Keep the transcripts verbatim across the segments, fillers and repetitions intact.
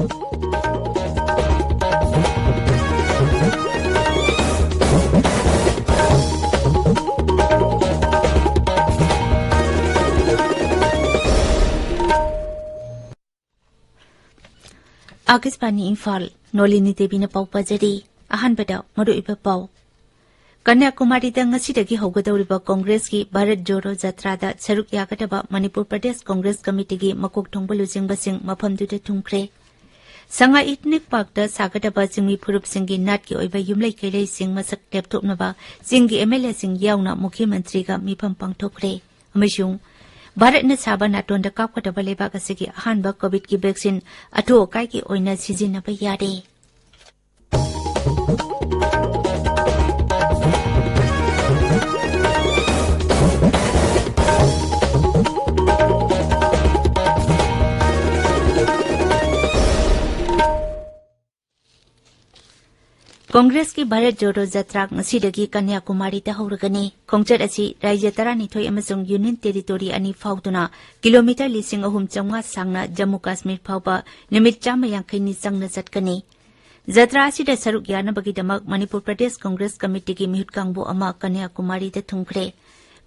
ꯑꯥꯀꯥꯁꯕꯥꯅꯤ ꯏꯝꯐꯥꯜ, ꯅꯣꯂꯤꯅꯤ ꯗꯦꯕꯤꯅ ꯄꯥꯎ ꯄꯥꯖꯔꯤ꯫ ꯑꯍꯥꯟꯕꯗ ꯃꯔꯨꯑꯣꯏꯕ ꯄꯥꯎ꯫ ꯀꯟꯌꯥꯀꯨꯃꯥꯔꯤꯗ ꯉꯁꯤꯗꯒꯤ ꯍꯧꯒꯗꯧꯔꯤꯕ ꯀꯣꯡꯒ꯭ꯔꯦꯁꯀꯤ ꯚꯥꯔꯠ ꯖꯣꯔꯣ ꯖꯥꯇ꯭ꯔꯥꯗ ꯁꯔꯨꯛ ꯌꯥꯒꯗꯕ ꯃꯅꯤꯄꯨꯔ ꯄ꯭ꯔꯗꯦꯁ ꯀꯣꯡꯒ꯭ꯔꯦꯁ ꯀꯃꯤꯇꯤꯒꯤ ꯃꯀꯣꯛ ꯊꯣꯡꯕ ꯂꯨꯆꯤꯡꯕꯁꯤꯡ ꯃꯐꯝꯗꯨꯗ ꯊꯨꯡꯈ꯭ꯔꯦ꯫ ꯁꯉꯥꯏ ꯏꯊꯅꯤꯛ ꯄꯥꯔꯛꯇ ꯁꯥꯒꯗꯕ ꯆꯤꯡꯃꯤ ꯐꯨꯔꯨꯞꯁꯤꯡꯒꯤ ꯅꯥꯠꯀꯤ ꯑꯣꯏꯕ ꯌꯨꯝꯂꯩ ꯀꯩꯔꯩꯁꯤꯡ ꯃꯁꯛ ꯂꯦꯞꯊꯣꯛꯅꯕ ꯆꯤꯡꯒꯤ ꯑꯦꯝ ꯑꯦꯜ ꯑꯦꯁꯤꯡ ꯌꯥꯎꯅ ꯃꯨꯈ꯭ꯌ ꯃꯟꯇ꯭ꯔꯤꯒ ꯃꯤꯐꯝ ꯄꯥꯡꯊꯣꯛꯈ꯭ꯔꯦ꯫ ꯑꯃꯁꯨꯡ ꯚꯥꯔꯠꯅ ꯁꯥꯕ ꯅꯥꯇꯣꯟꯗ ꯀꯥꯞꯀꯗꯕ ꯂꯩꯕꯥꯛ ꯑꯁꯤꯒꯤ ꯑꯍꯥꯟꯕ ꯀꯣꯚꯤꯗꯀꯤ ꯚꯦꯛꯁꯤꯟ ꯑꯊꯨ ꯑꯀꯥꯏꯒꯤ ꯑꯣꯏꯅ ꯁꯤꯖꯤꯟꯅꯕ ꯌꯥꯔꯦ꯫ ꯀꯣꯡꯒ꯭ꯔꯦꯁꯀꯤ ꯚꯥꯔꯠ ꯖꯣꯗꯣ ꯖꯇ꯭ꯔꯥ ꯉꯁꯤꯗꯒꯤ ꯀꯟꯌꯥꯀꯨꯃꯥꯔꯤꯗ ꯍꯧꯔꯒꯅꯤ꯫ ꯈꯣꯡꯆꯠ ꯑꯁꯤ ꯔꯥꯖ꯭ꯌ ꯇꯔꯥꯅꯤꯊꯣꯏ ꯑꯃꯁꯨꯡ ꯌꯨꯅꯤꯌꯟ ꯇꯦꯔꯤꯇꯣꯔꯤ ꯑꯅꯤ ꯐꯥꯎꯗꯨꯅ ꯀꯤꯂꯣꯃꯤꯇꯔ ꯂꯤꯁꯤꯡ ꯑꯍꯨꯝ ꯆꯥꯝꯃꯉꯥ ꯁꯥꯡꯅ ꯖꯝꯃꯨ ꯀꯥꯁꯃꯤꯔ ꯐꯥꯎꯕ ꯅꯨꯃꯤꯠ ꯆꯥꯝꯃ ꯌꯥꯡꯈꯩꯅꯤ ꯆꯪꯅ ꯆꯠꯀꯅꯤ꯫ ꯖꯇ꯭ꯔꯥ ꯑꯁꯤꯗ ꯁꯔꯨꯛ ꯌꯥꯅꯕꯒꯤꯗꯃꯛ ꯃꯅꯤꯄꯨꯔ ꯄ꯭ꯔꯗꯦꯁ ꯀꯣꯡꯒ꯭ꯔꯦꯁ ꯀꯃꯤꯇꯤꯒꯤ ꯃꯤꯍꯨꯠ ꯀꯥꯡꯕꯨ ꯑꯃ ꯀꯟꯌꯥꯀꯨꯃꯥꯔꯤꯗ ꯊꯨꯡꯈ꯭ꯔꯦ꯫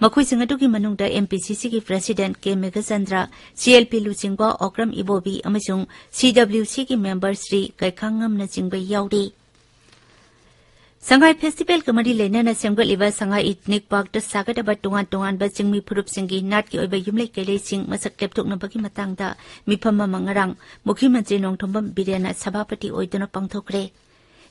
ꯃꯈꯣꯏꯁꯤꯡ ꯑꯗꯨꯒꯤ ꯃꯅꯨꯡꯗ ꯑꯦꯝ ꯄꯤ ꯁꯤ ꯁꯤꯒꯤ ꯄ꯭ꯔꯁꯤꯗꯦꯟꯠ ꯀꯦ ꯃꯦꯘꯆꯟꯗ꯭ꯔ, ꯁꯤ ꯑꯦꯜ ꯄꯤ ꯂꯨꯆꯤꯡꯕ ꯑꯣꯀ꯭ꯔꯝ ꯏꯕꯣꯕꯤ ꯑꯃꯁꯨꯡ ꯁꯤ ꯗꯕ꯭ꯂꯤꯎ ꯁꯤꯒꯤ ꯃꯦꯝꯕꯔ ꯁ꯭ꯔꯤ ꯀꯩꯈꯥꯡꯉꯝꯅꯆꯤꯡꯕ ꯌꯥꯎꯔꯤ꯫ ꯁꯉꯥꯏ ꯐꯦꯁꯇꯤꯚꯦꯜꯒ ꯃꯔꯤ ꯂꯩꯅꯅ ꯁꯦꯝꯒꯠꯂꯤꯕ ꯁꯉꯥꯏ ꯏꯊꯅꯤꯛ ꯄꯥꯔꯛꯇ ꯁꯥꯒꯗꯕ ꯇꯣꯉꯥꯟ ꯇꯣꯉꯥꯟꯕ ꯆꯤꯡꯃꯤ ꯐꯨꯔꯨꯞꯁꯤꯡꯒꯤ ꯅꯥꯠꯀꯤ ꯑꯣꯏꯕ ꯌꯨꯝꯂꯩ ꯀꯩꯔꯩꯁꯤꯡ ꯃꯁꯛ ꯂꯦꯞꯊꯣꯛꯅꯕꯒꯤ ꯃꯇꯥꯡꯗ ꯃꯤꯐꯝ ꯑꯃ ꯉꯔꯥꯡ ꯃꯨꯈ꯭ꯌ ꯃꯟꯇ꯭ꯔꯤ ꯅꯣꯡꯊꯣꯝꯕꯝ ꯕꯤꯔꯦꯟꯅ ꯁꯚꯥꯄꯇꯤ ꯑꯣꯏꯗꯨꯅ ꯄꯥꯡꯊꯣꯛꯈ꯭ꯔꯦ꯫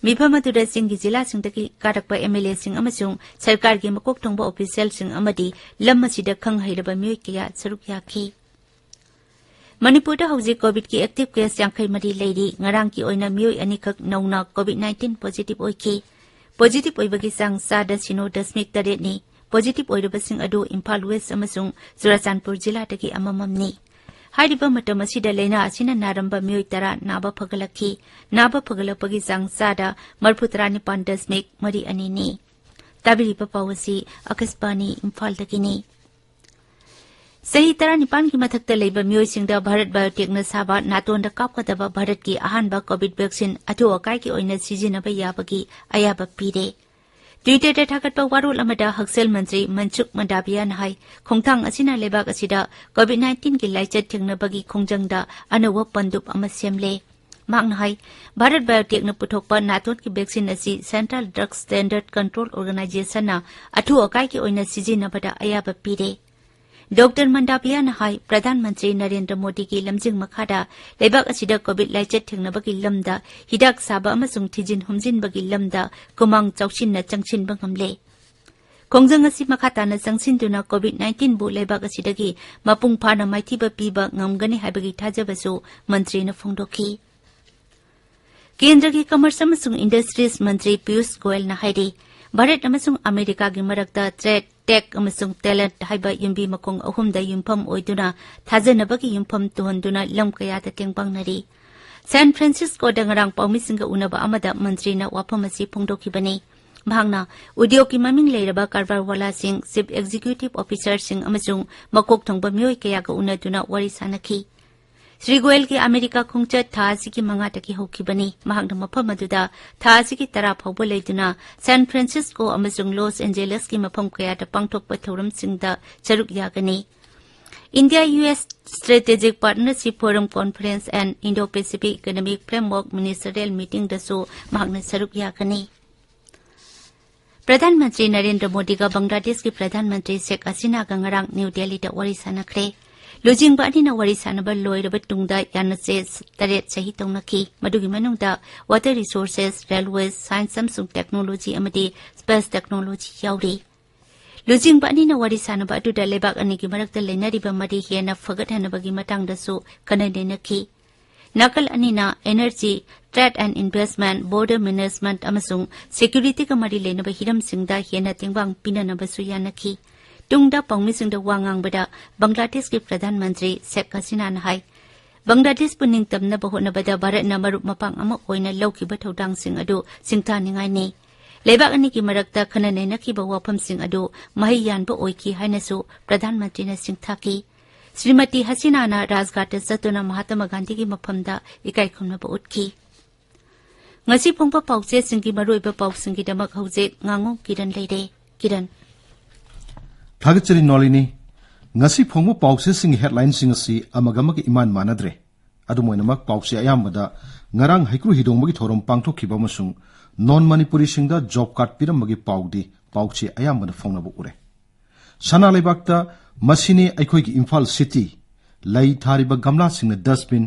ꯃꯤꯐꯝ ꯑꯗꯨꯗ ꯆꯤꯡꯒꯤ ꯖꯤꯂꯥꯁꯤꯡꯗꯒꯤ ꯀꯥꯔꯛꯄ ꯑꯦꯝ ꯑꯦꯜ ꯑꯦꯁꯤꯡ ꯑꯃꯁꯨꯡ ꯁꯔꯀꯥꯔꯒꯤ ꯃꯀꯣꯛ ꯊꯣꯡꯕ ꯑꯣꯐꯤꯁꯤꯌꯦꯜꯁꯤꯡ ꯑꯃꯗꯤ ꯂꯝ ꯑꯁꯤꯗ ꯈꯪ ꯍꯩꯔꯕ ꯃꯤꯑꯣꯏ ꯀꯌꯥ ꯁꯔꯨꯛ ꯌꯥꯈꯤ꯫ ꯃꯅꯤꯄꯨꯔꯗ ꯍꯧꯖꯤꯛ ꯀꯣꯚꯤꯗꯀꯤ ꯑꯦꯛꯇꯤꯚ ꯀꯦꯁ ꯌꯥꯡꯈꯩ ꯃꯔꯤ ꯂꯩꯔꯤ꯫ ꯉꯔꯥꯡꯒꯤ ꯑꯣꯏꯅ ꯃꯤꯑꯣꯏ ꯑꯅꯤꯈꯛ ꯅꯧꯅ ꯀꯣꯚꯤꯗ ꯅꯥꯏꯟꯇꯤꯟ ꯄꯣꯖꯤꯇꯤꯚ ꯑꯣꯏꯈꯤ꯫ ꯄꯣꯖꯤꯇꯤꯚ ꯑꯣꯏꯕꯒꯤ ꯆꯥꯡ ꯆꯥꯗ ꯁꯤꯅꯣ ꯗꯁꯃꯤꯛ ꯇꯔꯦꯠꯅꯤ꯫ ꯄꯣꯖꯤꯇꯤꯚ ꯑꯣꯏꯔꯕꯁꯤꯡ ꯑꯗꯨ ꯏꯝꯐꯥꯜ ꯋꯦꯁ ꯑꯃꯁꯨꯡ ꯆꯨꯔꯥꯆꯥꯟꯄꯨꯔ ꯖꯤꯂꯥꯗꯒꯤ ꯑꯃꯃꯝꯅꯤ꯫ ꯍꯥꯏꯔꯤꯕ ꯃꯇꯝ ꯑꯁꯤꯗ ꯂꯥꯏꯅꯥ ꯑꯁꯤꯅ ꯅꯥꯔꯝꯕ ꯃꯤꯑꯣꯏ ꯇꯔꯥ ꯅꯥꯕ ꯐꯒꯠꯂꯛꯈꯤ꯫ ꯅꯥꯕ ꯐꯒꯠꯂꯛꯄꯒꯤ ꯆꯥꯡ ꯆꯥꯗ ꯃꯔꯤꯐꯨ ꯇꯔꯥꯅꯤꯄꯥꯟ ꯗꯁꯃꯤꯛ ꯃꯔꯤ ꯑꯅꯤꯅꯤ꯫ ꯇꯥꯕꯤꯔꯤꯕ ꯄꯥꯎ ꯑꯁꯤ ꯑꯀꯥꯁꯕꯥꯅꯤ ꯏꯝꯐꯥꯜꯗꯒꯤꯅꯤ꯫ ꯆꯍꯤ ꯇꯔꯥꯅꯤꯄꯥꯟꯒꯤ ꯃꯊꯛꯇ ꯂꯩꯕ ꯃꯤꯑꯣꯏꯁꯤꯡꯗ ꯚꯥꯔꯠ ꯕꯥꯌꯣꯇꯦꯛꯅ ꯁꯥꯕ ꯅꯥꯇꯣꯟꯗ ꯀꯥꯞꯀꯗꯕ ꯚꯥꯔꯠꯀꯤ ꯑꯍꯥꯟꯕ ꯀꯣꯚꯤꯗ ꯚꯦꯛꯁꯤꯟ ꯑꯊꯨ ꯑꯀꯥꯏꯒꯤ ꯑꯣꯏꯅ ꯁꯤꯖꯤꯟꯅꯕ ꯌꯥꯕꯒꯤ ꯑꯌꯥꯕ ꯄꯤꯔꯦ꯫ ꯇ꯭ꯋꯤꯇꯔꯗ ꯊꯥꯒꯠꯄ ꯋꯥꯔꯣꯜ ꯑꯃꯗ ꯍꯛꯁꯦꯜ ꯃꯟꯇ꯭ꯔꯤ ꯃꯟꯁꯨꯈ ꯃꯟꯗꯥꯚꯤꯌꯥꯅ ꯍꯥꯏ, ꯈꯣꯡꯊꯥꯡ ꯑꯁꯤꯅ ꯂꯩꯕꯥꯛ ꯑꯁꯤꯗ ꯀꯣꯚꯤꯗ ꯅꯥꯏꯟꯇꯤꯟꯒꯤ ꯂꯥꯏꯆꯠ ꯊꯦꯡꯅꯕꯒꯤ ꯈꯣꯡꯖꯪꯗ ꯑꯅꯧꯕ ꯄꯟꯗꯨꯞ ꯑꯃ ꯁꯦꯝꯂꯦ꯫ ꯃꯍꯥꯛꯅ ꯍꯥꯏ, ꯚꯥꯔꯠ ꯕꯥꯌꯣꯇꯦꯛꯅ ꯄꯨꯊꯣꯛꯄ ꯅꯥꯇꯣꯟꯒꯤ ꯚꯦꯛꯁꯤꯟ ꯑꯁꯤ ꯁꯦꯟꯇ꯭ꯔꯦꯜ ꯗ꯭ꯔꯒ ꯁ꯭ꯇꯦꯟꯗꯔꯗ ꯀꯟꯇ꯭ꯔꯣꯜ ꯑꯣꯔꯒꯅꯥꯏꯖꯦꯁꯟꯅ ꯑꯊꯨ ꯑꯀꯥꯏꯒꯤ ꯑꯣꯏꯅ ꯁꯤꯖꯤꯟꯅꯕꯗ ꯑꯌꯥꯕ ꯄꯤꯔꯦ꯫ ꯗꯣꯛꯇꯔ ꯃꯟꯗꯥꯚꯤꯌꯥꯅ ꯍꯥꯏ, ꯄ꯭ꯔꯙꯥꯟ ꯃꯟꯇ꯭ꯔꯤ ꯅꯔꯦꯟꯗ꯭ꯔ ꯃꯣꯗꯤꯒꯤ ꯂꯝꯖꯤꯡ ꯃꯈꯥꯗ ꯂꯩꯕꯥꯛ ꯑꯁꯤꯗ ꯀꯣꯚꯤꯗ ꯂꯥꯏꯆꯠ ꯊꯦꯡꯅꯕꯒꯤ ꯂꯝꯗ ꯍꯤꯗꯥꯛ ꯁꯥꯕ ꯑꯃꯁꯨꯡ ꯊꯤꯖꯤꯟ ꯍꯨꯝꯖꯤꯟꯕꯒꯤ ꯂꯝꯗ ꯈꯨꯃꯥꯡ ꯆꯥꯎꯁꯤꯟꯅ ꯆꯪꯁꯤꯟꯕ ꯉꯝꯂꯦ꯫ ꯈꯣꯡꯖꯪ ꯑꯁꯤ ꯃꯈꯥ ꯇꯥꯅ ꯆꯪꯁꯤꯟꯗꯨꯅ ꯀꯣꯚꯤꯗ ꯅꯥꯏꯟꯇꯤꯟꯕꯨ ꯂꯩꯕꯥꯛ ꯑꯁꯤꯗꯒꯤ ꯃꯄꯨꯡ ꯐꯥꯅ ꯃꯥꯏꯊꯤꯕ ꯄꯤꯕ ꯉꯝꯒꯅꯤ ꯍꯥꯏꯕꯒꯤ ꯊꯥꯖꯕꯁꯨ ꯃꯟꯇ꯭ꯔꯤꯅ ꯐꯣꯡꯗꯣꯛꯈꯤ꯫ ꯀꯦꯟꯗ꯭ꯔꯒꯤ ꯀꯃꯔꯁ ꯑꯃꯁꯨꯡ ꯏꯟꯗꯁꯇ꯭ꯔꯤꯁ ꯃꯟꯇ꯭ꯔꯤ ꯄꯤꯌꯨꯁ ꯒꯣꯌꯜꯅ ꯍꯥꯏꯔꯤ, ꯚꯥꯔꯠ ꯑꯃꯁꯨꯡ ꯑꯃꯦꯔꯤꯀꯥꯒꯤ ꯃꯔꯛꯇ ꯇ꯭ꯔꯦꯗ, ꯇꯦꯛ ꯑꯃꯁꯨꯡ ꯇꯦꯂꯦꯟꯠ ꯍꯥꯏꯕ ꯌꯨꯝꯕꯤ ꯃꯈꯣꯡ ꯑꯍꯨꯝꯗ ꯌꯨꯝꯐꯝ ꯑꯣꯏꯗꯨꯅ ꯊꯥꯖꯅꯕꯒꯤ ꯌꯨꯝꯐꯝ ꯇꯨꯍꯟꯗꯨꯅ ꯂꯝ ꯀꯌꯥꯗ ꯇꯦꯡꯕꯥꯡꯅꯔꯤ꯫ ꯁꯥꯟ ꯐ꯭ꯔꯥꯟꯁꯤꯁꯀꯣꯗ ꯉꯔꯥꯡ ꯄꯥꯎꯃꯤꯁꯤꯡꯒ ꯎꯅꯕ ꯑꯃꯗ ꯃꯟꯇ꯭ꯔꯤꯅ ꯋꯥꯐꯝ ꯑꯁꯤ ꯐꯣꯡꯗꯣꯛꯈꯤꯕꯅꯤ꯫ ꯃꯍꯥꯛꯅ ꯎꯗ꯭ꯌꯣꯒꯀꯤ ꯃꯃꯤꯡ ꯂꯩꯔꯕ ꯀꯔꯕꯥꯔꯋꯥꯂꯥꯁꯤꯡ, ꯆꯤꯐ ꯑꯦꯛꯖꯤꯀ꯭ꯌꯨꯇꯤꯚ ꯑꯣꯐꯤꯁꯥꯔꯁꯤꯡ ꯑꯃꯁꯨꯡ ꯃꯀꯣꯛ ꯊꯣꯡꯕ ꯃꯤꯑꯣꯏ ꯀꯌꯥꯒ ꯎꯅꯗꯨꯅ ꯋꯥꯔꯤ ꯁꯥꯅꯈꯤ꯫ ꯁ꯭ꯔꯤ ꯒꯣꯌꯜꯒꯤ ꯑꯃꯦꯔꯤꯀꯥ ꯈꯣꯡꯆꯠ ꯊꯥ ꯑꯁꯤꯒꯤ ꯃꯉꯥꯗꯒꯤ ꯍꯧꯈꯤꯕꯅꯤ꯫ ꯃꯍꯥꯛꯅ ꯃꯐꯝ ꯑꯗꯨꯗ ꯊꯥ ꯑꯁꯤꯒꯤ ꯇꯔꯥ ꯐꯥꯎꯕ ꯂꯩꯗꯨꯅ ꯁꯥꯟ ꯐ꯭ꯔꯥꯟꯁꯤꯁꯀꯣ ꯑꯃꯁꯨꯡ ꯂꯣꯁ ꯑꯦꯟꯖꯦꯂꯁꯀꯤ ꯃꯐꯝ ꯀꯌꯥꯗ ꯄꯥꯡꯊꯣꯛꯄ ꯊꯧꯔꯝꯁꯤꯡꯗ ꯁꯔꯨꯛ ꯌꯥꯒꯅꯤ꯫ India U S strategic partnership forum conference and Indo Pacific economic framework ministerial ꯃꯤꯇꯤꯡꯗꯁꯨ ꯃꯍꯥꯛꯅ ꯁꯔꯨꯛ ꯌꯥꯒꯅꯤ꯫ ꯄ꯭ꯔꯙꯥꯟ ꯃꯟꯇ꯭ꯔꯤ ꯅꯔꯦꯟꯗ꯭ꯔ ꯃꯣꯗꯤꯒ ꯕꯪꯒ꯭ꯂꯥꯗꯦꯁꯀꯤ ꯄ꯭ꯔꯙꯥꯟ ꯃꯟꯇ꯭ꯔꯤ ꯁꯦꯈ ꯍꯁꯤꯅꯥꯒ ꯉꯔꯥꯡ ꯅ꯭ꯌꯨ ꯗꯦꯜꯂꯤꯗ ꯋꯥꯔꯤ ꯁꯥꯟꯅꯈ꯭ꯔꯦ꯫ ꯂꯨꯆꯤꯡꯕ ꯑꯅꯤꯅ ꯋꯥꯔꯤ ꯁꯥꯟꯅꯕ ꯂꯣꯏꯔꯕ ꯇꯨꯡꯗ ꯌꯥꯅꯆꯦ ꯇꯔꯦꯠ ꯁꯍꯤ ꯇꯧꯅꯈꯤ꯫ ꯃꯗꯨꯒꯤ ꯃꯅꯨꯡꯗ ꯋꯥꯇꯔ ꯔꯤꯁꯣꯔꯁꯦꯁ, ꯔꯦꯜꯋꯦꯁ, ꯁꯥꯏꯟꯁ ꯑꯃꯁꯨꯡ ꯇꯦꯛꯅꯣꯂꯣꯖꯤ ꯑꯃꯗꯤ ꯁ꯭ꯄꯦꯁ ꯇꯦꯛꯅꯣꯂꯣꯖꯤ ꯌꯥꯎꯔꯤ꯫ ꯂꯨꯆꯤꯡꯕ ꯑꯅꯤꯅ ꯋꯥꯔꯤ ꯁꯥꯟꯅꯕ ꯑꯗꯨꯗ ꯂꯩꯕꯥꯛ ꯑꯅꯤꯒꯤ ꯃꯔꯛꯇ ꯂꯩꯅꯔꯤꯕ ꯃꯔꯤ ꯍꯦꯟꯅ ꯐꯒꯠꯍꯟꯅꯕꯒꯤ ꯃꯇꯥꯡꯗꯁꯨ ꯈꯟꯅ ꯅꯩꯅꯈꯤ꯫ ꯅꯥꯀꯜ ꯑꯅꯤꯅ energy, trade and investment, border management ꯑꯃꯁꯨꯡ ꯁꯦꯀ꯭ꯌꯨꯔꯤꯇꯤꯒ ꯃꯔꯤ ꯂꯩꯅꯕ ꯍꯤꯔꯝꯁꯤꯡꯗ ꯍꯦꯟꯅ ꯇꯦꯡꯕꯥꯡ ꯄꯤꯅꯅꯕꯁꯨ ꯌꯥꯅꯈꯤ꯫ ꯇꯨꯡꯗ ꯄꯥꯎꯃꯤꯁꯤꯡꯗ ꯋꯥ ꯉꯥꯡꯕꯗ ꯕꯪꯒ꯭ꯂꯥꯗꯦꯁꯀꯤ ꯄ꯭ꯔꯙꯥꯟ ꯃꯟꯇ꯭ꯔꯤ ꯁꯦꯈ ꯍꯁꯤꯅꯥꯅ ꯍꯥꯏ, ꯕꯪꯒ꯭ꯂꯥꯗꯦꯁꯄꯨ ꯅꯤꯡꯇꯝꯅꯕ ꯍꯣꯠꯅꯕꯗ ꯚꯥꯔꯠꯅ ꯃꯔꯨꯞ ꯃꯄꯥꯡ ꯑꯃ ꯑꯣꯏꯅ ꯂꯧꯈꯤꯕ ꯊꯧꯗꯥꯡꯁꯤꯡ ꯑꯗꯨ ꯁꯤꯡꯊꯥꯅꯤꯡꯉꯥꯏꯅꯤ꯫ ꯂꯩꯕꯥꯛ ꯑꯅꯤꯒꯤ ꯃꯔꯛꯇ ꯈꯟꯅ ꯅꯩꯅꯈꯤꯕ ꯋꯥꯐꯝꯁꯤꯡ ꯑꯗꯨ ꯃꯍꯩ ꯌꯥꯟꯕ ꯑꯣꯏꯈꯤ ꯍꯥꯏꯅꯁꯨ ꯄ꯭ꯔꯙꯥꯟ ꯃꯟꯇ꯭ꯔꯤꯅ ꯁꯤꯡꯊꯥꯈꯤ꯫ ꯁ꯭ꯔꯤꯃꯇꯤ ꯍꯁꯤꯅꯥꯅ ꯔꯥꯖꯘꯥꯠꯇ ꯆꯠꯇꯨꯅ ꯃꯍꯥꯇꯃꯥ ꯒꯥꯟꯙꯤꯒꯤ ꯃꯐꯝꯗ ꯏꯀꯥꯏ ꯈꯨꯝꯅꯕ ꯎꯠꯈꯤ꯫ ꯉꯁꯤ ꯐꯣꯡꯕ ꯄꯥꯎꯆꯦꯁꯤꯡꯒꯤ ꯃꯔꯨꯑꯣꯏꯕ ꯄꯥꯎꯁꯤꯡꯒꯤꯗꯃꯛ ꯍꯧꯖꯤꯛ ꯉꯥꯉꯣꯝ ꯀꯤꯔꯟ ꯂꯩꯔꯦ꯫ ꯀꯤꯔꯟ꯫ ꯊꯥꯒꯠꯆꯔꯤ ꯅꯣꯂꯤꯅꯤ꯫ ꯉꯁꯤ ꯐꯣꯡꯕ ꯄꯥꯎꯆꯦꯁꯤꯡꯒꯤ headlineꯁꯤꯡ ꯑꯁꯤ ꯑꯃꯒ ꯑꯃꯒ ꯏꯃꯥꯟ ꯃꯥꯟꯅꯗ꯭ꯔꯦ꯫ ꯑꯗꯨꯝ ꯑꯣꯏꯅꯃꯛ, ꯄꯥꯎꯆꯦ ꯑꯌꯥꯝꯕꯗ ꯉꯔꯥꯡ ꯍꯩꯀ꯭ꯔꯨ ꯍꯤꯗꯣꯡꯕꯒꯤ ꯊꯧꯔꯝ ꯄꯥꯡꯊꯣꯛꯈꯤꯕ ꯑꯃꯁꯨꯡ non ꯃꯅꯤꯄꯨꯔꯤꯁꯤꯡꯗ job card ꯄꯤꯔꯝꯕꯒꯤ ꯄꯥꯎꯗꯤ ꯄꯥꯎꯆꯦ ꯑꯌꯥꯝꯕꯅ ꯐꯣꯡꯅꯕ ꯎꯔꯦ꯫ ꯁꯅꯥ ꯂꯩꯕꯥꯛꯇ "ꯃꯁꯤꯅꯤ ꯑꯩꯈꯣꯏꯒꯤ ꯏꯝꯐꯥꯜ ꯁꯤꯇꯤ", ꯂꯩ ꯊꯥꯔꯤꯕ ꯒꯝꯂꯥꯁꯤꯡꯅ dustbin,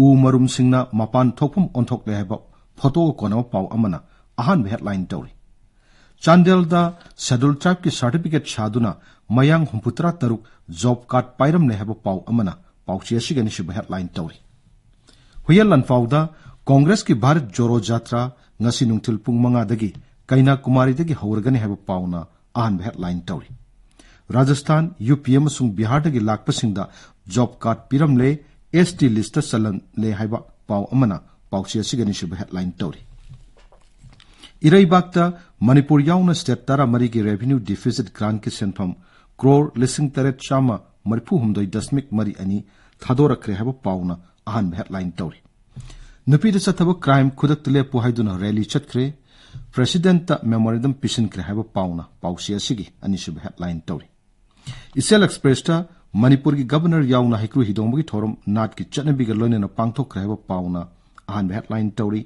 ꯎ ꯃꯔꯨꯝꯁꯤꯡꯅ ꯃꯄꯥꯟ ꯊꯣꯛꯐꯝ ꯑꯣꯟꯊꯣꯛꯂꯦ ꯍꯥꯏꯕ ꯐꯣꯇꯣꯒ ꯀꯣꯟꯅꯕ ꯄꯥꯎ ꯑꯃꯅ ꯑꯍꯥꯟꯕ headline ꯇꯧꯔꯤ꯫ ꯆꯥꯟꯗꯦꯜꯗ Scheduled Tribeꯀꯤ certificate ꯁꯥꯗꯨꯅ ꯃꯌꯥꯡ ꯍꯨꯝꯐꯨꯇꯔꯥ ꯇꯔꯨꯛ job card ꯄꯥꯏꯔꯝꯂꯦ ꯍꯥꯏꯕ ꯄꯥꯎ ꯑꯃꯅ ꯄꯥꯎꯆꯦ ꯑꯁꯤꯒꯤ ꯑꯅꯤꯁꯨꯕ headline ꯇꯧꯔꯤ꯫ ꯍꯨꯏꯌꯦꯟ ꯂꯥꯟꯐꯥꯎꯗ ꯀꯣꯡꯒ꯭ꯔꯦꯁꯀꯤ ꯚꯥꯔꯠ ꯖꯣꯔꯣ ꯖꯥꯇ꯭ꯔꯥ ꯉꯁꯤ ꯅꯨꯡꯊꯤꯜ ꯄꯨꯡ ꯃꯉꯥꯗꯒꯤ ꯀꯩꯅꯥꯀꯨꯃꯥꯔꯤꯗꯒꯤ ꯍꯧꯔꯒꯅꯤ ꯍꯥꯏꯕ ꯄꯥꯎꯅ ꯑꯍꯥꯟꯕ headline ꯇꯧꯔꯤ꯫ ꯔꯥꯖꯁꯊꯥꯟ, ꯌꯨ ꯄꯤ ꯑꯃꯁꯨꯡ ꯕꯤꯍꯥꯔꯗꯒꯤ ꯂꯥꯛꯄꯁꯤꯡꯗ job card ꯄꯤꯔꯝꯂꯦ, S T listꯇ ꯆꯜꯂꯝꯂꯦ ꯍꯥꯏꯕ ꯄꯥꯎ ꯑꯃꯅ ꯄꯥꯎꯆꯦ ꯑꯁꯤꯒꯤ ꯑꯅꯤꯁꯨꯕ headline ꯇꯧꯔꯤ꯫ ꯏꯔꯩꯕꯥꯛꯇ ꯃꯅꯤꯄꯨꯔ ꯌꯥꯎꯅ state ꯇꯔꯥꯃꯔꯤꯒꯤ revenue deficit grantꯀꯤ ꯁꯦꯟꯐꯝ crore ꯂꯤꯁꯤꯡ ꯇꯔꯦꯠ ꯆꯥꯝꯃ ꯃꯔꯤꯐꯨ ꯍꯨꯝꯗꯣꯏ ꯗꯁꯃꯤꯛ ꯃꯔꯤ ꯑꯅꯤ ꯊꯥꯗꯣꯔꯛꯈ꯭ꯔꯦ ꯍꯥꯏꯕ ꯄꯥꯎꯅ ꯑꯍꯥꯟꯕ headline ꯇꯧꯔꯤ꯫ ꯅꯨꯄꯤꯗ ꯆꯠꯊꯕ crime ꯈꯨꯗꯛꯇ ꯂꯦꯞꯄꯨ ꯍꯥꯏꯗꯨꯅ rally ꯆꯠꯈ꯭ꯔꯦ꯫ Presidentꯇ memorandum ꯄꯤꯁꯤꯟꯈ꯭ꯔꯦ ꯍꯥꯏꯕ ꯄꯥꯎꯅ ꯄꯥꯎꯆꯦ ꯑꯁꯤꯒꯤ ꯑꯅꯤꯁꯨꯕ headline ꯇꯧꯔꯤ꯫ ꯏꯆꯦꯜ Expressꯇ ꯃꯅꯤꯄꯨꯔꯒꯤ Governor ꯌꯥꯎꯅ ꯍꯩꯀ꯭ꯔꯨ ꯍꯤꯗꯣꯡꯕꯒꯤ ꯊꯧꯔꯝ ꯅꯥꯠꯀꯤ ꯆꯠꯅꯕꯤꯒ ꯂꯣꯏꯅꯅ ꯄꯥꯡꯊꯣꯛꯈ꯭ꯔꯦ ꯍꯥꯏꯕ ꯄꯥꯎꯅ ꯑꯍꯥꯟꯕ headline ꯇꯧꯔꯤ꯫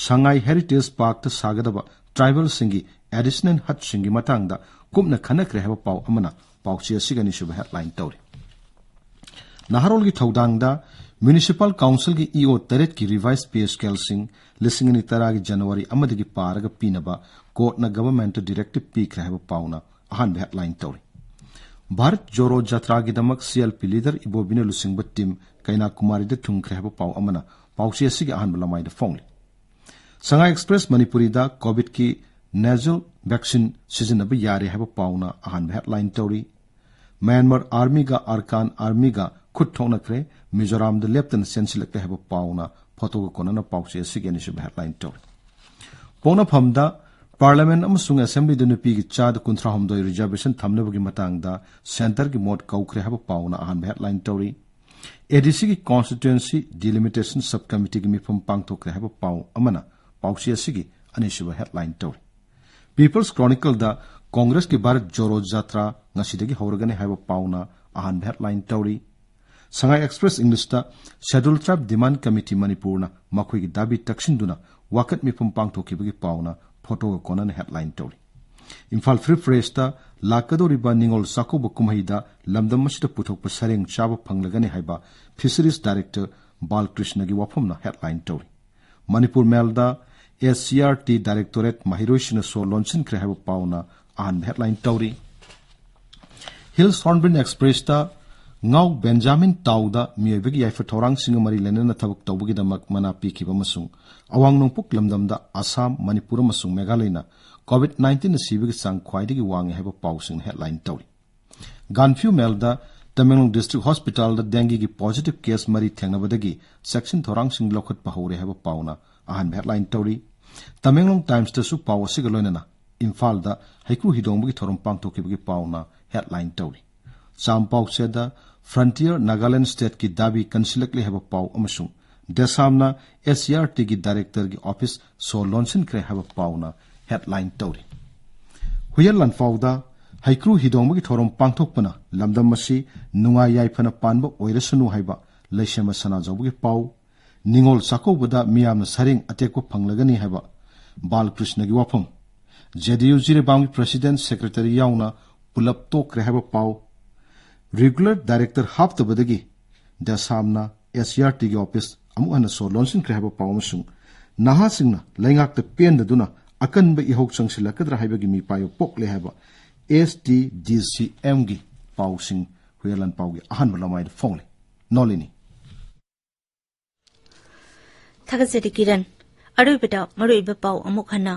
ꯁꯉꯥꯏ Heritage Parkꯇ ꯁꯥꯒꯗꯕ tribalꯁꯤꯡꯒꯤ additional hutꯁꯤꯡꯒꯤ ꯃꯇꯥꯡꯗ ꯀꯨꯞꯅ ꯈꯟꯅꯈ꯭ꯔꯦ ꯍꯥꯏꯕ ꯄꯥꯎ ꯑꯃꯅ ꯄꯥꯎꯆꯦ ꯑꯁꯤꯒꯤ ꯑꯅꯤꯁꯨꯕ headline ꯇꯧꯔꯤ꯫ ꯅꯍꯥꯔꯣꯜꯒꯤ ꯊꯧꯗꯥꯡꯗ Municipal Councilꯒꯤ E O ꯇꯔꯦꯠꯀꯤ revise pay scaleꯁꯤꯡ ꯂꯤꯁꯤꯡ ꯑꯅꯤ ꯇꯔꯥꯒꯤ January ꯑꯃꯗꯒꯤ ꯄꯥꯔꯒ ꯄꯤꯅꯕ courtꯅ governmentꯇ directive ꯄꯤꯈ꯭ꯔꯦ ꯍꯥꯏꯕ ꯄꯥꯎꯅ ꯑꯍꯥꯟꯕ headline ꯇꯧꯔꯤ꯫ Bharat ꯖꯣꯔꯣ ꯖꯥꯇ꯭ꯔꯥꯒꯤꯗꯃꯛ C L P leader ꯏꯕꯣꯕꯤꯅ ꯂꯨꯆꯤꯡꯕ team ꯀꯩꯅꯥꯀꯨꯃꯥꯔꯤꯗ ꯊꯨꯡꯈ꯭ꯔꯦ ꯍꯥꯏꯕ ꯄꯥꯎ ꯑꯃꯅ ꯄꯥꯎꯆꯦ ꯑꯁꯤꯒꯤ ꯑꯍꯥꯟꯕ ꯂꯃꯥꯏꯗ ꯐꯣꯡꯂꯤ꯫ ꯁꯉꯥꯏ Express ꯃꯅꯤꯄꯨꯔꯤꯗ COVIDꯀꯤ nasal vaccine ꯁꯤꯖꯤꯟꯅꯕ ꯌꯥꯔꯦ ꯍꯥꯏꯕ ꯄꯥꯎꯅ ꯑꯍꯥꯟꯕ headline ꯇꯧꯔꯤ꯫ ꯃ꯭ꯌꯥꯟꯃꯥꯔ Armyꯒ Arakan Armyꯒ ꯈꯨꯠ ꯊꯣꯛꯅꯈ꯭ꯔꯦ, ꯃꯤꯖꯣꯔꯥꯝꯗ ꯂꯦꯞꯇꯅ ꯆꯦꯟꯁꯤꯜꯂꯛꯂꯦ ꯍꯥꯏꯕ ꯄꯥꯎꯅ ꯐꯣꯇꯣꯒ ꯀꯣꯟꯅꯅ ꯄꯥꯎꯆꯦ ꯑꯁꯤꯒꯤ ꯑꯅꯤꯁꯨꯕ headline ꯇꯧꯔꯤ꯫ ꯄꯣꯛꯅꯐꯝꯗ ꯄꯥꯔꯂꯤꯌꯥꯃꯦꯟꯠ ꯑꯃꯁꯨꯡ ꯑꯦꯁꯦꯝꯕ꯭ꯂꯤꯗ ꯅꯨꯄꯤꯒꯤ ꯆꯥꯗ ꯀꯨꯟꯊ꯭ꯔꯥ ꯍꯨꯝꯗꯣꯏ ꯔꯤꯖꯔꯕꯦꯁꯟ ꯊꯝꯅꯕꯒꯤ ꯃꯇꯥꯡꯗ ꯁꯦꯟꯇꯔꯒꯤ ꯃꯣꯠ ꯀꯧꯈ꯭ꯔꯦ ꯍꯥꯏꯕ ꯄꯥꯎꯅ ꯑꯍꯥꯟꯕ ꯍꯦꯗꯂꯥꯏꯟ ꯇꯧꯔꯤ꯫ ꯑꯦꯗꯤꯁꯤꯒꯤ ꯀꯣꯟꯁꯇꯤꯇ꯭ꯋꯦꯟꯁꯤ ꯗꯤꯂꯤꯃꯤꯇꯦꯁꯟ ꯁꯕ ꯀꯃꯤꯇꯤꯒꯤ ꯃꯤꯐꯝ ꯄꯥꯡꯊꯣꯛꯈ꯭ꯔꯦ ꯍꯥꯏꯕ ꯄꯥꯎ ꯑꯃꯅ ꯄꯥꯎꯆꯦ ꯑꯁꯤꯒꯤ ꯑꯅꯤꯁꯨꯕ ꯍꯦꯗꯂꯥꯏꯟ ꯇꯧꯔꯤ꯫ ꯄꯤꯄꯜꯁ ꯀ꯭ꯔꯣꯅꯤꯀꯜꯗ ꯀꯣꯡꯒ꯭ꯔꯦꯁꯀꯤ ꯚꯥꯔꯠ ꯖꯣꯔꯣ ꯖꯥꯇ꯭ꯔꯥ ꯉꯁꯤꯗꯒꯤ ꯍꯧꯔꯒꯅꯤ ꯍꯥꯏꯕ ꯄꯥꯎꯅ ꯑꯍꯥꯟꯕ ꯍꯦꯗꯂꯥꯏꯟ ꯇꯧꯔꯤ꯫ ꯁꯉꯥꯏ ꯑꯦꯛꯁꯄ꯭ꯔꯦꯁ ꯏꯪꯂꯤꯁꯇ ꯁꯦꯗ꯭ꯌꯨꯜ ꯇ꯭ꯔꯥꯏꯕ ꯗꯤꯃꯥꯟꯗ ꯀꯃꯤꯇꯤ ꯃꯅꯤꯄꯨꯔꯅ ꯃꯈꯣꯏꯒꯤ ꯗꯥꯕꯤ ꯇꯛꯁꯤꯟꯗꯨꯅ ꯋꯥꯀꯠ ꯃꯤꯐꯝ ꯄꯥꯡꯊꯣꯛꯈꯤꯕꯒꯤ ꯄꯥꯎꯅ ꯐꯣꯇꯣꯒ ꯀꯣꯟꯅꯅ ꯍꯦꯗꯂꯥꯏꯟ ꯇꯧꯔꯤ꯫ ꯏꯝꯐꯥꯜ ꯐ꯭ꯔꯤ ꯄ꯭ꯔꯦꯁꯇ ꯂꯥꯛꯀꯗꯧꯔꯤꯕ ꯅꯤꯉꯣꯜ ꯆꯥꯛꯀꯧꯕ ꯀꯨꯝꯍꯩꯗ ꯂꯝꯗꯝ ꯑꯁꯤꯗ ꯄꯨꯊꯣꯛꯄ ꯁꯔꯦꯡ ꯆꯥꯕ ꯐꯪꯂꯒꯅꯤ ꯍꯥꯏꯕ ꯐꯤꯁꯔꯤꯁ ꯗꯥꯏꯔꯦꯛꯇꯔ ꯕꯥꯜꯀ꯭ꯔꯤꯁꯅꯒꯤ ꯋꯥꯐꯝꯅ ꯍꯦꯗꯂꯥꯏꯟ ꯇꯧꯔꯤ꯫ Manipur ꯃꯦꯜꯗ S C R T directorate ꯃꯍꯩꯔꯣꯏꯁꯤꯡꯅ ꯁꯣ ꯂꯣꯟꯁꯤꯟꯈ꯭ꯔꯦ ꯍꯥꯏꯕ ꯄꯥꯎꯅ ꯑꯍꯥꯟꯕ ꯍꯦꯗꯂꯥꯏꯟ ꯇꯧꯔꯤ꯫ ꯍꯤꯜꯁ ꯍꯣꯔꯟꯕꯤꯜ ꯑꯦꯛꯁꯄ꯭ꯔꯦꯁꯇ ꯉꯥꯎ ꯕꯦꯟꯖꯥꯃꯤꯟ ꯇꯥꯎꯗ ꯃꯤꯑꯣꯏꯕꯒꯤ ꯌꯥꯏꯐ ꯊꯧꯔꯥꯡꯁꯤꯡꯒ ꯃꯔꯤ ꯂꯩꯅꯅ ꯊꯕꯛ ꯇꯧꯕꯒꯤꯗꯃꯛ ꯃꯅꯥ ꯄꯤꯈꯤꯕ ꯑꯃꯁꯨꯡ ꯑꯋꯥꯡ ꯅꯣꯡꯄꯣꯛ ꯂꯝꯗꯝꯗ ꯑꯁꯥꯝ, ꯃꯅꯤꯄꯨꯔ ꯑꯃꯁꯨꯡ ꯃꯦꯘꯥꯂꯌꯅ ꯀꯣꯚꯤꯗ ꯅꯥꯏꯟꯇꯤꯟꯅ ꯁꯤꯕꯒꯤ ꯆꯥꯡ ꯈ꯭ꯋꯥꯏꯗꯒꯤ ꯋꯥꯡꯉꯤ ꯍꯥꯏꯕ ꯄꯥꯎꯁꯤꯡꯅ ꯍꯦꯗꯂꯥꯏꯟ ꯇꯧꯔꯤ꯫ ꯒꯥꯟꯐ꯭ꯌꯨ ꯃꯦꯜꯗ ꯇꯃꯦꯡꯂꯣꯡ ꯗꯤꯁꯇ꯭ꯔꯤꯛ ꯍꯣꯁꯄꯤꯇꯥꯜꯗ ꯗꯦꯡꯒꯤꯒꯤ ꯄꯣꯖꯤꯇꯤꯚ ꯀꯦꯁ ꯃꯔꯤ ꯊꯦꯡꯅꯕꯗꯒꯤ ꯆꯦꯛꯁꯤꯟ ꯊꯧꯔꯥꯡꯁꯤꯡ ꯂꯧꯈꯠꯄ ꯍꯧꯔꯦ ꯍꯥꯏꯕ ꯄꯥꯎꯅ ꯑꯍꯥꯟꯕ ꯍꯦꯗꯂꯥꯏꯟ ꯇꯧꯔꯤ꯫ ꯇꯃꯦꯡꯂꯣꯡ ꯇꯥꯏꯝꯁꯇꯁꯨ ꯄꯥꯎ ꯑꯁꯤꯒ ꯂꯣꯏꯅꯅ ꯏꯝꯐꯥꯜꯗ ꯍꯩꯀ꯭ꯔꯨ ꯍꯤꯗꯣꯡꯕꯒꯤ ꯊꯧꯔꯝ ꯄꯥꯡꯊꯣꯛꯈꯤꯕꯒꯤ ꯄꯥꯎꯅ ꯍꯦꯗꯂꯥꯏꯟ ꯇꯧꯔꯤ꯫ ꯆꯥꯝꯄꯥꯎꯆꯦꯗ ꯐ꯭ꯔꯟꯇꯤꯌꯔ ꯅꯥꯒꯥꯂꯦꯟꯗ ꯁ꯭ꯇꯦꯠꯀꯤ ꯗꯥꯕꯤ ꯀꯟꯁꯤꯜꯂꯛꯂꯦ ꯍꯥꯏꯕ ꯄꯥꯎ ꯑꯃꯁꯨꯡ ꯗꯦꯁꯥꯝꯅ ꯑꯦꯁ ꯁꯤ ꯑꯥꯔ ꯇꯤꯒꯤ ꯗꯥꯏꯔꯦꯛꯇꯔꯒꯤ ꯑꯣꯐꯤꯁ ꯁꯣ ꯂꯣꯟꯁꯤꯟꯈ꯭ꯔꯦ ꯍꯥꯏꯕ ꯄꯥꯎꯅ ꯍꯦꯗꯂꯥꯏꯟ ꯇꯧꯔꯤ꯫ ꯍꯨꯏꯌꯦꯟ ꯂꯥꯟꯐꯥꯎꯗ ꯍꯩꯀ꯭ꯔꯨ ꯍꯤꯗꯣꯡꯕꯒꯤ ꯊꯧꯔꯝ ꯄꯥꯡꯊꯣꯛꯄꯅ ꯂꯝꯗꯝ ꯑꯁꯤ ꯅꯨꯡꯉꯥꯏ ꯌꯥꯏꯐꯅ ꯄꯥꯟꯕ ꯑꯣꯏꯔꯁꯅꯨ ꯍꯥꯏꯕ ꯂꯩꯁꯦꯝꯕ ꯁꯅꯥꯖꯥꯎꯕꯒꯤ ꯄꯥꯎ, ꯅꯤꯉꯣꯜ ꯆꯥꯛꯀꯧꯕꯗ ꯃꯤꯌꯥꯝꯅ ꯁꯔꯦꯡ ꯑꯇꯦꯛꯄ ꯐꯪꯂꯒꯅꯤ ꯍꯥꯏꯕ ꯕꯥꯂꯀ꯭ꯔꯤꯁꯅꯒꯤ ꯋꯥꯐꯝ, ꯖꯦ ꯗꯤ ꯌꯨ ꯖꯤꯔꯤꯕꯥꯝꯒꯤ ꯄ꯭ꯔꯁꯤꯗꯦꯟꯠ ꯁꯦꯀ꯭ꯔꯦꯇꯔꯤ ꯌꯥꯎꯅ ꯄꯨꯂꯞ ꯇꯣꯛꯈ꯭ꯔꯦ ꯍꯥꯏꯕ ꯄꯥꯎ, regular director ꯍꯥꯞꯇꯕꯗꯒꯤ ꯗꯦꯁꯥꯝꯅ S C R ꯇꯤꯒꯤ ꯑꯣꯐꯤꯁ ꯑꯃꯨꯛ ꯍꯟꯅ ꯁꯣ ꯂꯣꯟꯁꯤꯟꯈ꯭ꯔꯦ ꯍꯥꯏꯕ ꯄꯥꯎ ꯑꯃꯁꯨꯡ ꯅꯍꯥꯁꯤꯡꯅ ꯂꯩꯉꯥꯛꯇ ꯄꯦꯟꯗꯗꯨꯅ ꯑꯀꯟꯕ ꯏꯍꯧ ꯆꯪꯁꯤꯜꯂꯛꯀꯗ꯭ꯔꯥ ꯍꯥꯏꯕꯒꯤ ꯃꯤꯄꯥꯏꯕ ꯄꯣꯛꯂꯦ ꯍꯥꯏꯕ ꯑꯦꯁ ꯇꯤ ꯗꯤ ꯁꯤ ꯑꯦꯝꯒꯤ ꯄꯥꯎꯁꯤꯡ ꯍꯨꯏꯌꯦꯟ ꯂꯥꯟꯄꯥꯎꯒꯤ ꯑꯍꯥꯟꯕ ꯂꯃꯥꯏꯗ ꯐꯣꯡꯂꯤ꯫ ꯅꯣꯂꯤꯅꯤ꯫ ꯊꯥꯒꯠꯆꯔꯤ ꯀꯤꯔꯟ꯫ ꯑꯔꯣꯏꯕꯗ ꯃꯔꯨꯑꯣꯏꯕ ꯄꯥꯎ ꯑꯃꯨꯛ ꯍꯟꯅ꯫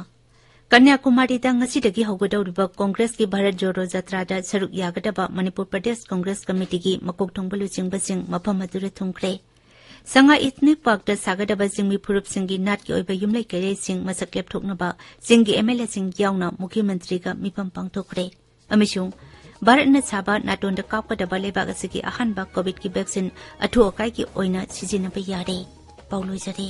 ꯀꯟꯌꯥꯀꯨꯃꯥꯔꯤꯗ ꯉꯁꯤꯗꯒꯤ ꯍꯧꯒꯗꯧꯔꯤꯕ ꯀꯣꯡꯒ꯭ꯔꯦꯁꯀꯤ ꯚꯥꯔꯠ ꯖꯣꯗꯣ ꯖꯇ꯭ꯔꯥꯗ ꯁꯔꯨꯛ ꯌꯥꯒꯗꯕ ꯃꯅꯤꯄꯨꯔ ꯄ꯭ꯔꯗꯦꯁ ꯀꯣꯡꯒ꯭ꯔꯦꯁ ꯀꯃꯤꯇꯤꯒꯤ ꯃꯀꯣꯛ ꯊꯣꯡꯕ ꯂꯨꯆꯤꯡꯕꯁꯤꯡ ꯃꯐꯝ ꯑꯗꯨꯗ ꯊꯨꯡꯈ꯭ꯔꯦ꯫ ꯁꯉꯥꯏ ꯏꯊꯅꯤꯛ ꯄꯥꯔꯛꯇ ꯁꯥꯒꯗꯕ ꯆꯤꯡꯃꯤ ꯐꯨꯔꯨꯞꯁꯤꯡꯒꯤ ꯅꯥꯠꯀꯤ ꯑꯣꯏꯕ ꯌꯨꯝꯂꯩ ꯀꯩꯔꯩꯁꯤꯡ ꯃꯁꯛ ꯂꯦꯞꯊꯣꯛꯅꯕ ꯆꯤꯡꯒꯤ ꯑꯦꯝ ꯑꯦꯜ ꯑꯦꯁꯤꯡ ꯌꯥꯎꯅ ꯃꯨꯈ꯭ꯌ ꯃꯟꯇ꯭ꯔꯤꯒ ꯃꯤꯐꯝ ꯄꯥꯡꯊꯣꯛꯈ꯭ꯔꯦ꯫ ꯑꯃꯁꯨꯡ ꯚꯥꯔꯠꯅ ꯁꯥꯕ ꯅꯥꯇꯣꯟꯗ ꯀꯥꯞꯀꯗꯕ ꯂꯩꯕꯥꯛ ꯑꯁꯤꯒꯤ ꯑꯍꯥꯟꯕ ꯀꯣꯚꯤꯗꯀꯤ ꯚꯦꯛꯁꯤꯟ ꯑꯊꯨ ꯑꯀꯥꯏꯒꯤ ꯑꯣꯏꯅ ꯁꯤꯖꯤꯟꯅꯕ ꯌꯥꯔꯦ꯫ ꯄꯥꯎ ꯂꯣꯏꯖꯔꯦ꯫